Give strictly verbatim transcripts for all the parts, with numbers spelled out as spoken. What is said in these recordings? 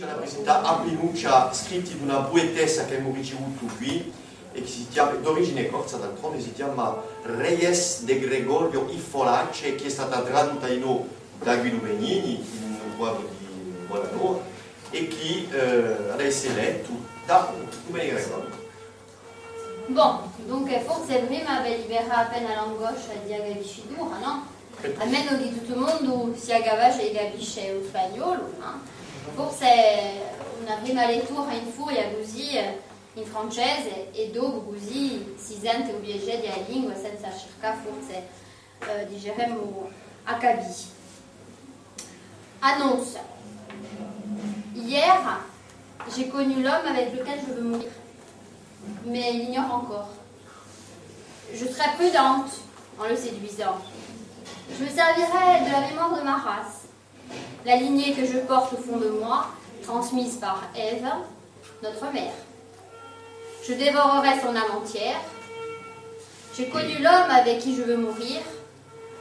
Una visita à Pinuccia, scritti d'una puetessa ch'avemu ricevutu quì, è chì si chjama, d'origine corsa d'altronde, si chjama Reyes de Gregorio i Folace, chì hè stata tradutta in o da Guidu Benigni, in un quadru di Bonanova, è chì, eh, hà da esse lettu da Dumenicu Gregorio. Bon, dunque, forse prima per liberà appena l'angoscia di a capiscitura, nò? Almenu chì tuttu u mondu sia capace di capisce u spagnolu, nò? Forse una prima lettura in furia cusì, eh, in francese, è dopu cusì si sente u piacè di a lingua senza circà forse, eh, diceremu, à capì. Annonce. Hier, j'ai connu l'homme avec lequel je veux mourir. Mais il l'ignore encore. Je serai prudente en le séduisant. Je me servirai de la mémoire de ma race, la lignée que je porte au fond de moi, transmise par Ève, notre mère. Je dévorerai son âme entière. J'ai connu l'homme avec qui je veux mourir.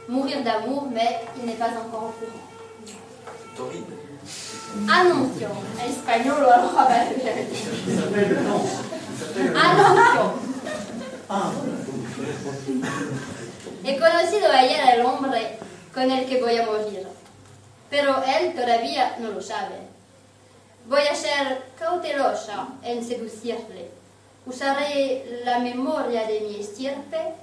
Mourir d'amour, mais il n'est pas encore au courant. Torridu. Anunzio, hè in spagnolu, allora va bè. Anunzio. He conocido ayer al hombre con el que voy a morir, pero él todavía no lo sabe. Voy a ser cautelosa en seducirle. Usaré la memoria de mi estirpe,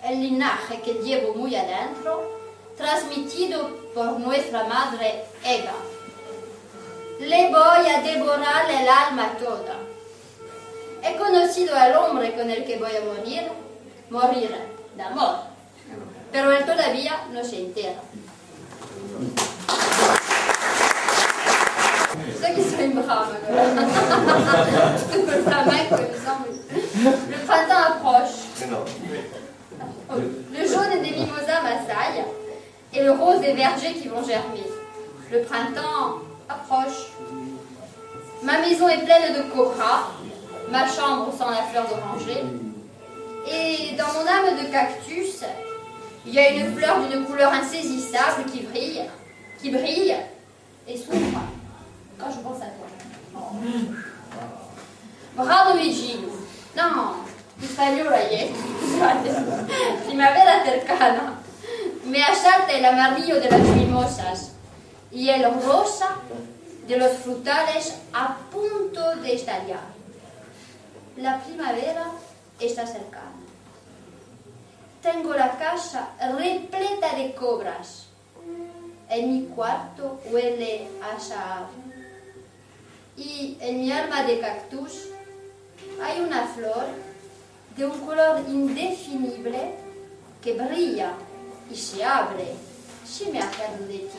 el linaje que llevo muy adentro, transmitido por nuestra madre Eva. Le voy a devorar el alma toda. He conocido al hombre con el que voy a morir, morir d'amor. Pero él todavía no se entera. Chì sò in brama, quoi. Tuttu col flamenco, mi sembra. Le printemps approche. Le jaune des mimosas m'assaille et le rose des vergers qui vont germer. Le printemps approche. Ma maison est pleine de cobras, ma chambre sent la fleur d'oranger. Et dans mon âme de cactus, il y a une fleur d'une couleur insaisissable qui brille, qui brille et s'ouvre quand je pense à toi. Bravo Luiginu. Nò, in spagnolu hè, scusate. Primavera cercana. Me asalta el amarillo de las mimosas y el rosa de los frutales a punto de estallar. La primavera está cercana. Tengo la casa repleta de cobras. En mi cuarto huele a sahar. Y en mi alma de cactus hay una flor de un color indefinible que brilla y se abre si me acuerdo de ti.